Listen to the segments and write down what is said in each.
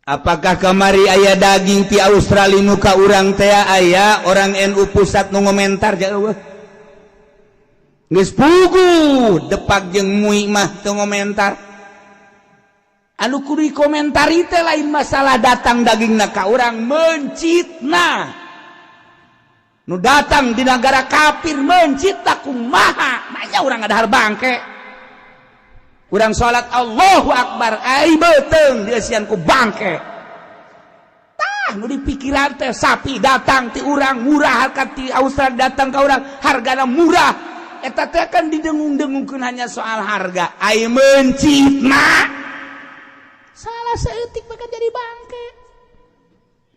Apakah kamari aya daging ti Australia nu ka urang teh? Aya orang NU pusat nu ngomentar? Jauh geus puguh Depag jeung MUI mah teu ngomentar. Anu kudu dikomentari teh lain masalah datang dagingna ka urang, mencitna nu datang di negara kafir mencitna kumaha. Nanya urang ngadahar bangke, urang salat Allahu Akbar, ai beuteung dieusian ku bangke. Tah, nu dipikiran teh sapi datang ti urang murah, harga ti Australia datang ka urang hargana murah. Eta teh kan didengung-dengungkeun hanya soal harga, ai mencitna salah saeutik bakal jadi bangke.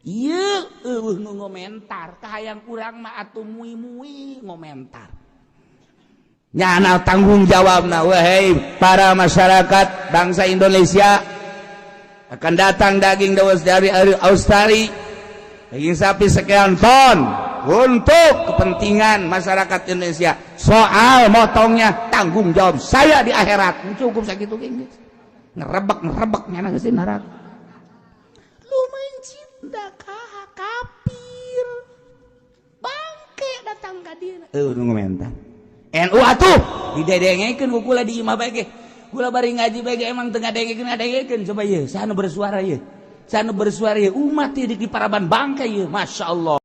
Ieu euweuh nu ngomentar. Kahayang urang mah atuh MUI-MUI ngomentar, nyana tanggung jawab. Nah, wahai para masyarakat bangsa Indonesia, akan datang daging dawas dari Australia, daging sapi sekian ton untuk kepentingan masyarakat Indonesia. Soal motongnya tanggung jawab saya di akhirat. Cukup sakitu ge ngerebek ngerebek nyana geus neraka. Lu mencinta ka kafir, bangke datang ka dieu. Euweuh nu ngomentar. NU atuh didedengekeun ku kula di imah bae ge. Kula bari ngaji bae ge emang teu ngadengekeun ngadengekeun. Coba ieu saha nu bersuara, ieu saha nu bersuara, ieu umat ieu di paraban bangke ieu. Masya Allah.